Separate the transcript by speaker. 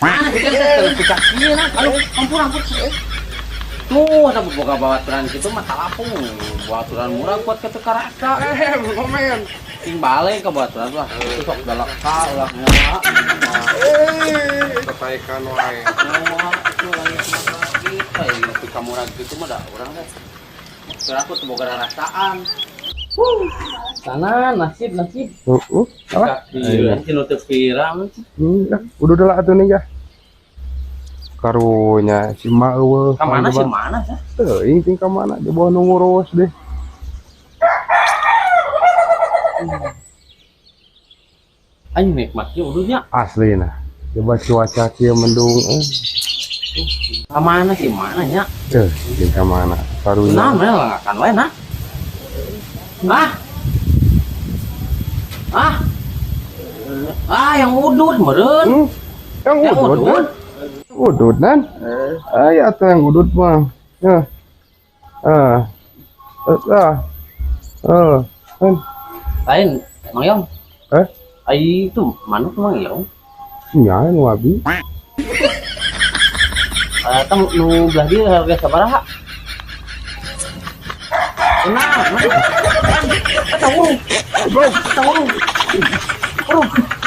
Speaker 1: Mana kita teh pecah kieu nah. Aduh, ampun ampun. Tuh, ada boga bawaturan kitu mah talapung. Bawaturan murah kuat ke teu karasa.
Speaker 2: Eh, komen.
Speaker 1: Sing balik ke bawaturan lah. Itu sok dalaka ulah nyawa.
Speaker 2: Eh, ketaikan wae.
Speaker 1: Nyawa itu lagi kita ya nepi ka murah gitu mah da urang teh. Kira aku teu boga rasaan. Sana nasib nasib.
Speaker 2: Heeh. Alah.
Speaker 1: Iya, nu teu pirang.
Speaker 2: Udah udah lah atuh nih ya. Karunya si mak eueuh.
Speaker 1: Ka mana sih mana sih?
Speaker 2: Teuing ting ka mana di bawah nu ngurus deh.
Speaker 1: Aing nikmat ieu ududnya.
Speaker 2: Asli nah. Coba cuaca kieu mendung.
Speaker 1: Ka mana sih mana nya?
Speaker 2: Teuh, ting ka mana? Karunya.
Speaker 1: Nah, mana langakan wae nah. Ah. Ah. Ah, yang udud meureun.
Speaker 2: Yang
Speaker 1: Yang
Speaker 2: udud,
Speaker 1: udud.
Speaker 2: kan? Udud nan. Ay, atuh yang udud mah. Ya. Ah. Ah. Ah. Kan.
Speaker 1: Lain, Mang Yong.
Speaker 2: Eh?
Speaker 1: Ai itu manuk Mang Yong.
Speaker 2: Nya nu abi.
Speaker 1: Eta nu belah dieu harga sabaraha? Nah, mana? Eta urung. Eta urung. Urung.